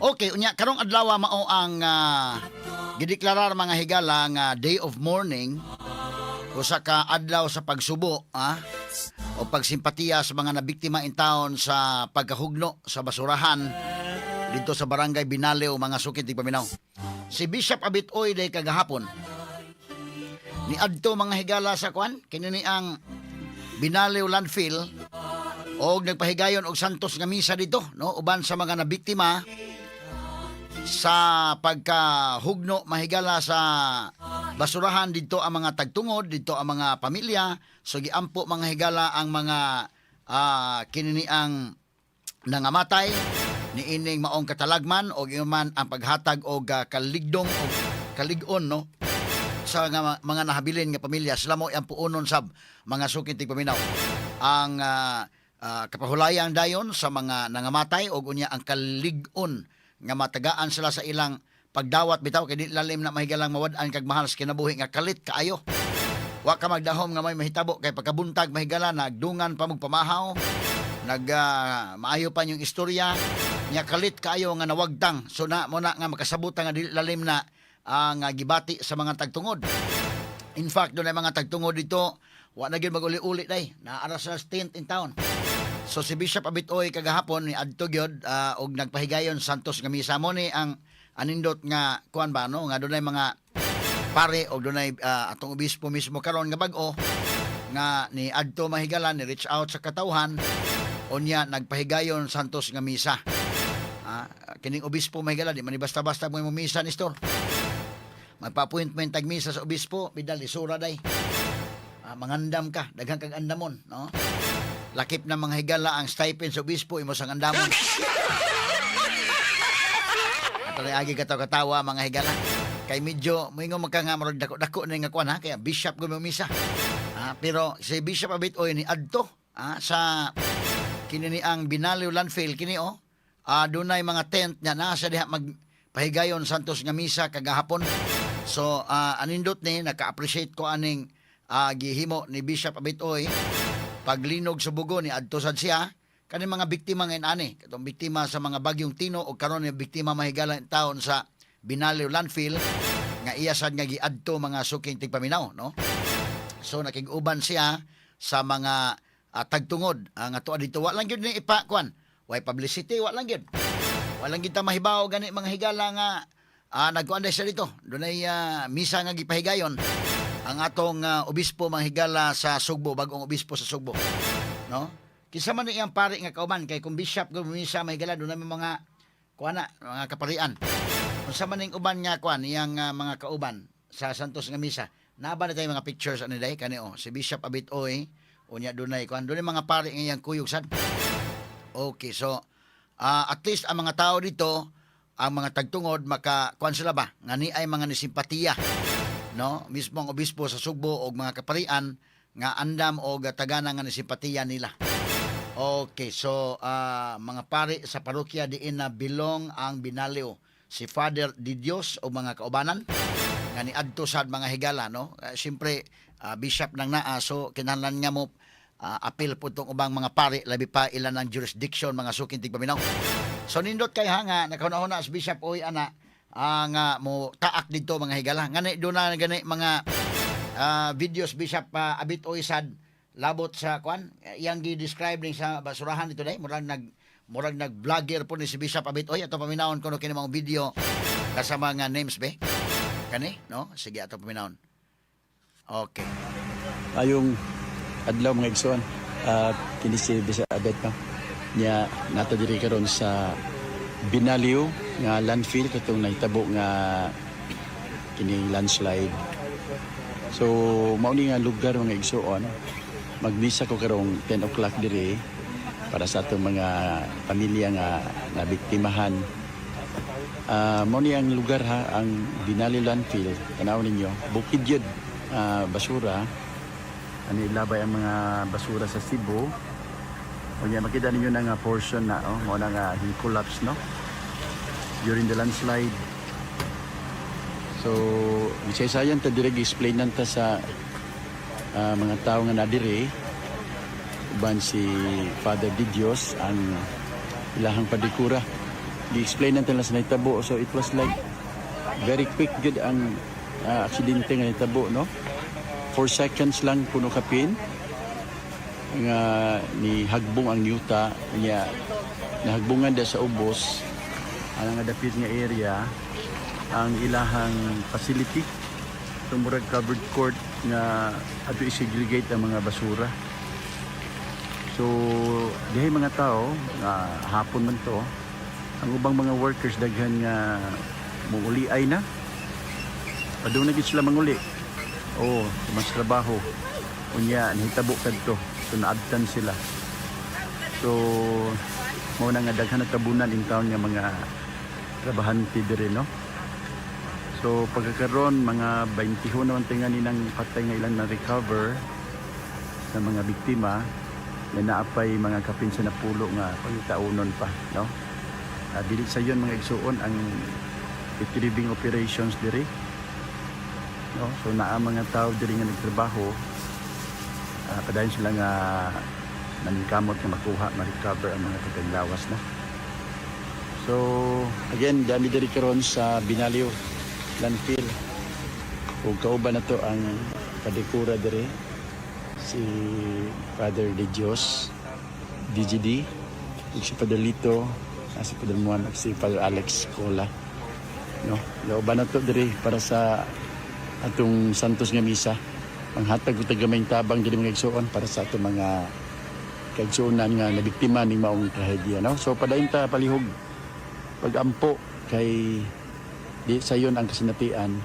Okay, unya karong adlaw mao ang gideklarar, mga higala, nga day of mourning, usa ka adlaw sa pagsubo o pagsimpatiya sa mga nabiktima in town sa pagkahugno sa basurahan dito sa Barangay Binaliw, mga suking tigpaminaw. Si Bishop Abitoy day kagahapon ni adto, mga higala, sa kwan kini ni ang Binaliw Landfill og nagpahigayon og santos nga misa dito, no, uban sa mga nabiktima sa pagkahugno, mahigala, sa basurahan dito ang mga tagtungod dito, ang mga pamilya. So giampo, mga higala, ang mga kini ang nangamatay niining maong katalagman og ingon man ang paghatag og kaligdong og kalig-on, no, sa nga, mga nahabilin nga pamilya. Sila mo ang puonon sab, mga suking tigpaminaw, ang kapahulayan dayon sa mga nangamatay og unya ang kalig-on nga matagaan sila sa ilang pagdawat bitaw, kay di lalim na, mahigalang, mawad-an kag mahal sa kinabuhi nga kalit kaayo. Wa ka magdahom nga may mahitabo kay pagkabuntag, mahigala, nagdungan pa pamahaw, nag maayo pa yung istorya nya, kalit kaayo nga nawagtang. So na mo na nga makasabutan nga dili lalim na ang gibati sa mga tagtungod. In fact, doon ay mga tagtungod dito, wa na gyud maguli-uli day, naa sa tent in town. So si Bishop Abitoy kagahapon ni adto gyud og nagpahigayon santos nga misa. Mo ni ang anindot nga kuan ba, no, nga dunay mga pare og dunay atong obispo mismo karon nga bag-o nga ni adto, mahigala, ni reach out sa katawhan, unya nagpahigayon santos nga misa. Kining obispo, mahigala, di man ni basta-basta mo misa ni store. Magpa-appointment tag misa sa obispo, bidal isura day. Mangandam ka, daghan kag andamon, no? Lakip na, mga higala, ang stipend sa obispo imo sang andamon. Ato na agi katawa-katawa, mga higala. Kay medyo moingon man ka nga murag dako-dako na nga kuan ha, kaya bishop gud mo misa. Pero si Bishop Abit oy ni adto sa kini ni ang Binaliw Landfill kini oh. Dunay mga tent nga naa sa diha magpahigayon santos nga misa kagahapon. So anindot ni naka-appreciate ko aning gihimo ni Bishop Abitoy paglinog sa bugo ni adto sad siya kani mga biktima ngayon ani, katong biktima sa mga bagyong Tino o karon ni biktima, mahigala, taon sa Binaliw Landfill nga iya sad nga giadto, mga suking tigpaminaw, no? So nakig-uban siya sa mga tagtungod nga tuwa dito. Wa lang gyud ni ipa kuan, way publicity, wa lang gyud, wa lang gyud ta mahibaw gani, mga higala, nga nagkuan siya dito, dunay misa nga gipahigayon ang atong obispo, mga higala, sa Sugbo, bagong obispo sa Sugbo, no? Kinsa man iyang pari nga kauban? Kay kung bishop go misa, mahigala, dunay may mga kuan na mga kaparian. Unsa man ning uban nga kuan iyang mga kauban sa santos nga misa? Naa ba na tayo mga pictures ani day kani oh, si Bishop Abit Oy, unya dunay kuan, dunay mga pari nga iyang kuyog sad. Okay, so at least ang mga tao dito, ang mga tagtungod, maka kuan sila ba nga ni ay mga nisimpatiya, no, mismo ang obispo sa Sugbo og mga kaparian nga andam og tagana nga nisimpatiya nila. Okay, so mga pari sa parokya diin na bilong ang Binaliw, si Father Di Dios o mga kaubanan nga niadto sad, mga higala, no? Siyempre bishop nang naa, so kinahanglan nga mo apil po itong ubang mga pari, labi pa ilan ang jurisdiction, mga suking tigpaminaw. So nindot kay ha nga nakahuna-huna si Bishop oy ana nga mo taak didto, mga higala, ngani do na gani mga videos Bishop Abit Oy sad labot sa kwan iyang gi-describe ning sa basurahan dito day. Murag nag-vlogger po ni si Bishop Abit Oy. Ato paminawon kuno kini mga video kasama nga names be kani, no? Sige, ato paminawon. Okay. Ayong adlaw, mga igsoon. Kini si Bishop Abet, no. Nya nata diri karon sa Binaliw nga landfill katong nahitabo nga kini landslide. So mao ni nga lugar, mga igsoon. Magmisa ko karong 10 o'clock diri para sa atong mga pamilya nga nabiktimahan. Mao ni ang lugar ha, ang Binaliw Landfill. Tanaw ninyo, bukid yun, basura. Ano, ilabay ang mga basura sa Cebu. Unya makita ninyo na nga portion na oh, mao na nga collapse, no, during the landslide. So, bisaysayan ta diri, explain ta sa mga tao nga nadiri uban si Father Didios ang ilahang padikura. Gi-explain natin lang sa nahitabo. So it was like very quick gud ang aksidente nga nahitabo, no? 4 seconds lang kuno kapin nga ni hagbong ang yuta niya, nahagbungan da sa ubos ang nga dapit nga area ang ilahang facility, itong murag covered court nga ato i-segregate ang mga basura. So dihay mga tao nga hapon man to, ang ubang mga workers daghan nga muuli ay na padung na gid sila manguli oh mas trabaho. Unya nahitabo kadto, so naabtan sila. So mao na nga daghan na tabunan in town nga mga trabahante diri, no? So pagkakaron mga 20 naman tinga ni nang patay nga ilang na recover sa mga biktima na naapay mga kapin sa napulo nga pangitaunon pa, no? Dili sayon, mga igsuon, ang retrieving operations diri, no? So naa mga tao diri nga nagtrabaho, padayon sila nga naningkamot nga makuha, ma-recover ang mga patayng lawas na. So again, dami diri karon sa Binaliw landfill ug kauban na to ang padikura diri, si Father De Dios DGD ug si Father Lito, si Father Muan ug si Father Alex Cola, no? Kauban na to diri para sa atong Santos nga misa. Manghatag og tagamayng tabang diri, mga igsuon, para sa atong mga kaigsuonan nga nabiktima ning maong trahedya, no? So padayon ta palihog pagampo kay di sayon ang kasinatian.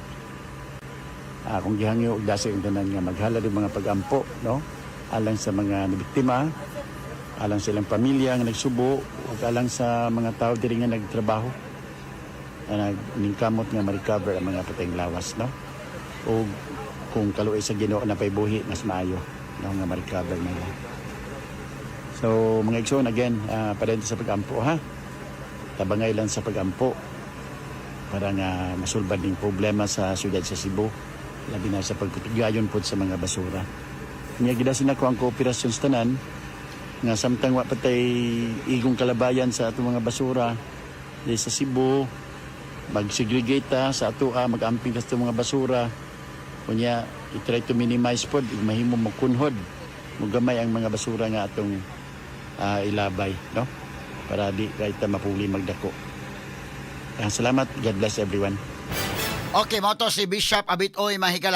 Kung gihangyo og dasig ang tanan nga maghalad og mga pagampo, no, alang sa mga nabiktima, alang sa ilang pamilya nga nagsubo ug alang sa mga tao diri nga nagtrabaho na nagningkamot nga ma-recover ang mga patayng lawas, no? O kung kaluoy sa Ginoo na buhi, mas maayo, no, nga ma-recover nila. So mga igsoon, again, padayon sa pagampo ha, tabangay lang sa pagampo para nga masulbad ning problema sa siyudad sa Cebu, labi na sa pagkutigayon pod sa mga basura. Nya gidasin ako ang kooperasyon sa tanan nga samtang wa pa tay igong kalabayan sa atong mga basura di sa Cebu, mag-segregate ta sa atoa, mag-amping ta sa atong mga basura. Unya i-try to minimize pod, mahimo mo kunhod mugamay ang mga basura nga atong ilabay, no, para di kay ta mapuli magdako. Salamat. God bless everyone. Okay, mao to si Bishop Abitoy, mahigala.